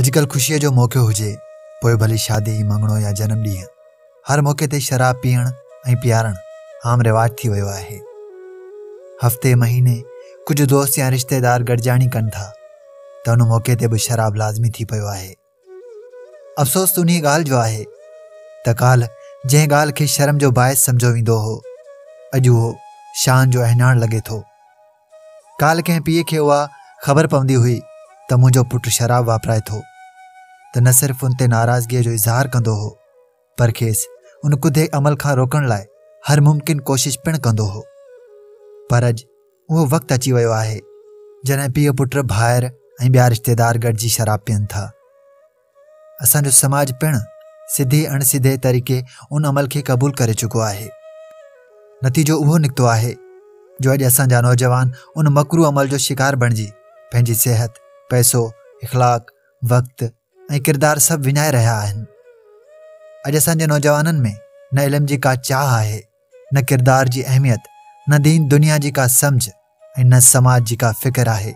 اڄڪلهه خوشيء جو موقعو هجي، پوء ڀلي شادي، مڱڻو يا جنم ڏينهن، هر موقعي تي شراب پيئڻ ۽ پيارڻ عام رواج ٿي ويو آهي. هفتي، مهيني ڪجهه دوست يا رشتيدار گڏجاڻي ڪن ٿا ته ان موقعي تي به شراب لازمي ٿي پيو آهي. افسوس ته انهيء ڳالهه جو آهي ته ڪالهه جنهن ڳالهه کي شرم جو باعث سمجهيو ويندو هو، اڄ اهو شان جو اهڃاڻ لڳي ٿو. ڪالهه ڪنهن پيء کي اها خبر پوندي هئي ته منهنجو پٽ شراب واپرائي ٿو ته نه صرف ان تي ناراضگيء جو اظهار ڪندو هو پر کيس ان ڪڌي عمل کان روڪڻ لاء هر ممڪن ڪوشش پڻ ڪندو هو. پر اڄ اهو وقت اچي ويو آهي جڏهن پيء پٽ، ڀائر ۽ ٻيا رشتيدار گڏجي شراب پيئن ٿا. اسان جو سماج پڻ سڌي اڻ سڌي طريقي ان عمل کي قبول ڪري چڪو آهي. نتيجو اهو نڪتو آهي جو اڄ اسان جا نوجوان ان مڪروه عمل جو شڪار بڻجي پنهنجي صحت، پئسو، اخلاق، وقت ۽ ڪردار سڀ وڃائي رهيا آهن. اڄ اسان جي نوجوانن ۾ نه علم جي ڪا چاهه آهي نه ڪردار جي اهميت، نه دين دنيا جي ڪا سمجهه ۽ نه سماج جي ڪا فڪر آهي.